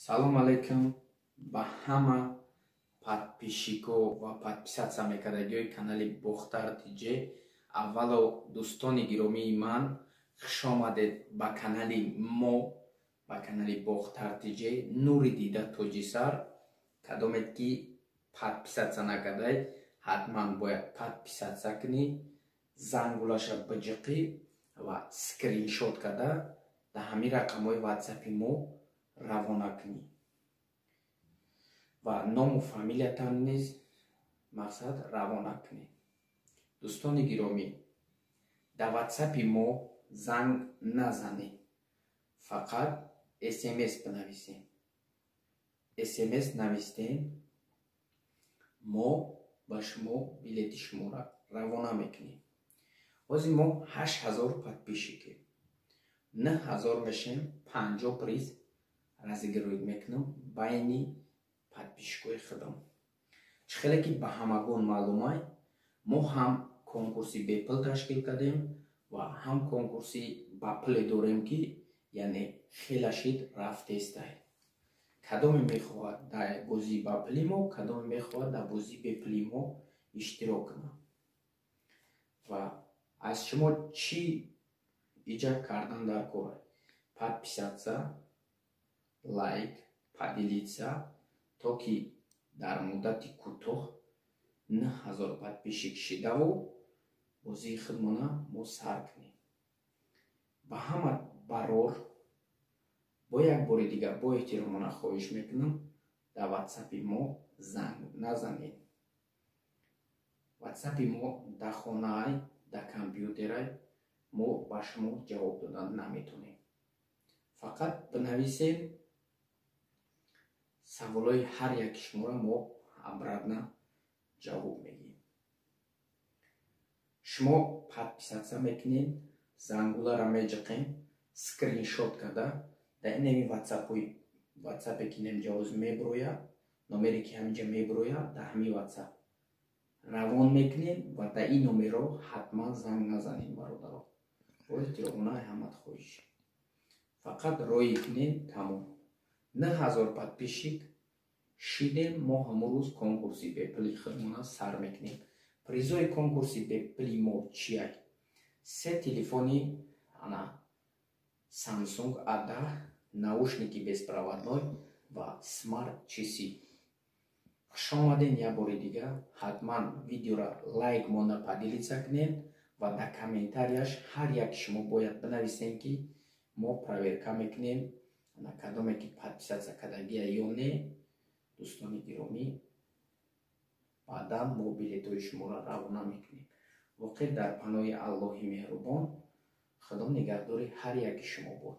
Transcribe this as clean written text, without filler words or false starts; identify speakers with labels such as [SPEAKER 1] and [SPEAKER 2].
[SPEAKER 1] Салом алейкум ба ҳама подписчико ва подписаться мекардагиҳои канали Бохтар ТЖ. Аввало, дӯстони гиромии ман, хушомадед ба канали мо, ба канали Бохтар ТЖ, нури дида, тоҷисар. Кадомед ки подписаться накардаед, ҳатман бояд подписаться кунӣ, зангулаша биҷиқӣ ва скриншот карда дар ҳамин рақамҳои ватсапи мо равона кунӣ ва ному фамилиятан низ мақсад равона кунед. Дӯстони гиромӣ, дар ватсапи мо занг назанед, фақат СМС бинависед. СМС навистем, мо ба шумо билети шуморо равона мекунем. Ҳозир мо 8000 подписчикем, 9000 мешем, 50 приз разыгрывать мекунам байни подписчикои худам. Чӣ хеле ки ба ҳамагон маълумай, мо ҳам конкурси бепул ташкил кардем ва ҳам конкурси ба пуле дорем, ки яъне хела шид рафтестай. Кадоме мехоҳад дар бозии ба пули мо, кадоме мехоҳад дар бозии бепули мо иштирок кунад ва аз шумо чӣ иҷа кардан дар кор? Подписаться, лайк, поделиться, то ки дар муддати кӯтоҳ 9000 подписчик шидаву бозии худмона мо сар кунем. Ба ҳама барор, бо як бори дигар бо эҳтиромона хоҳиш мекунам, дар ватсапи мо занг назанед. Ватсапи мо дар хонаай, дар компютерай, мо ба шумо ҷавоб додан наметонем. Фақат бинависед, саволҳои ҳар яки шуморо мо обратно ҷавоб мегиҳем. Шумо подписаться мекунед, зангуларо меҷиқем, скриншот карда дар инами ватсапҳои ватсапе ки инамҷа ҳоз мебирояд, номере ки ҳаминҷа мебирояд, дар ҳамин ватсап равон мекунем ва дар ин номерҳо ҳатман занг назанед. Бародаро, бо эҳтиромона ҳамат хоҳиш, фақат роӣ кунед, тамом. 9000 подписчик шидем, мо ҳамон рӯз конкурси бепули худмона сар мекунем. Призои конкурси бепули мо чиай? Се телефони ана Samsung A10, наушники беспроводной ва смарт часы. Хушомаден як бори дигар. Ҳатман видеоро лайк монда, поделиться кунед ва дар комментарияш ҳар яки шумо бояд бинависем, ки мо проверка мекунем, на кадоме ки подписаться кардагия ё не. Дӯстони гиромӣ, баъдан мо билетҳои шуморо равона мекунем. Воқеъ, дар паноҳи Аллоҳи меҳрубон, Худо нигаҳдори ҳар яки шумо бод.